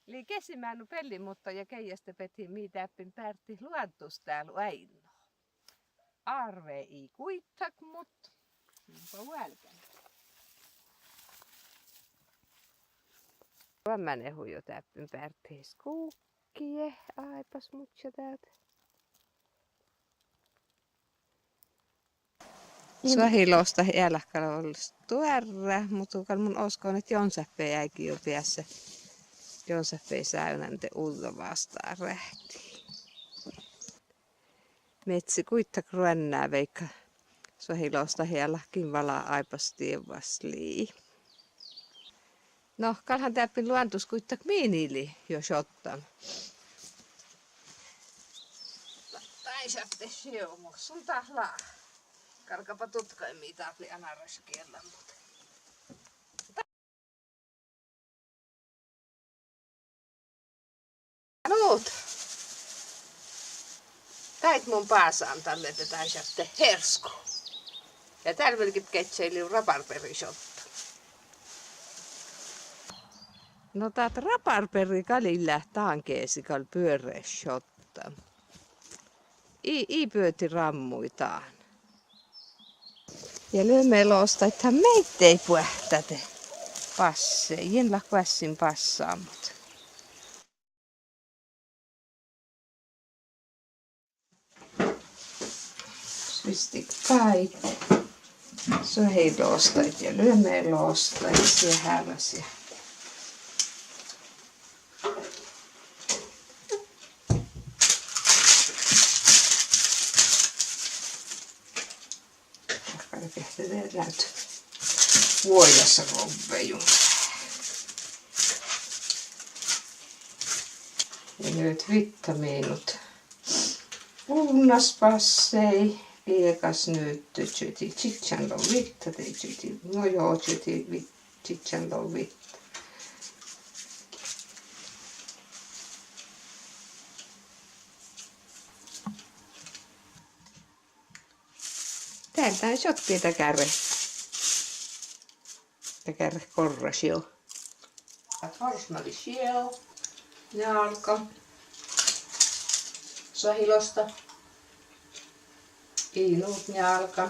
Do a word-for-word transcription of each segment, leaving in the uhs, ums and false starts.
Lii kesimänu pelli, mutta ja keijäste peti mii täppin pärti luantus tääl ainno. Arve ii kuittak, mut. Onpa vuolkan. Mä nehu jo täppin pärti skukkie, aipas mutsa täältä. Suohilosta ei ole kal ollu tuorra, mutta kal mun oskon, et jonsappe äiki jo piasse. Jonsappe säynän te ullo vastaa rähtii. Metsi kuittak ruonnaa veikka. Suohilosta ei ole kin vala aipas tievas lii. No, kalhan täppin luantus kuittak miinili jo šottan. Tai šatte šio, mun sun tahla. Karkapa tutkai mii tapli anaraškiellan, mut. Nuut. Tait mun paasan talle, te tai šatte hersku. Ja tääl velkit ketseili rabarberri šottan. No, taat rabarberri kal ii lea daan keesi kal pyörre šottan. Ii, ii pyöti rammui daan. Ja lyö me lostaid, ta meittei puohta te. Passe, jin lah kvassin passaamut. Svisti kai. Suohilostaid ja lyö me lostaid, sia häälasia. Kar pehte det lät vuojas rovvejun. Ja nyt vitamiinut. Unnas passei, liekas nyt, tjyöti tjitsan lo vitta, te tjyöti, no joo, tjyöti vi-, tjitsan lo vitta. Tääl taa šottii, ta kärre. Ta kärre korra šio. Forsmali šio. Njálka. Suohilosta. Ii nuut njálka.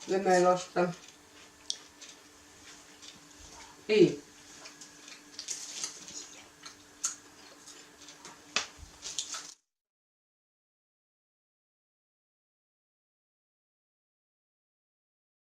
Lyö me losta. Ii.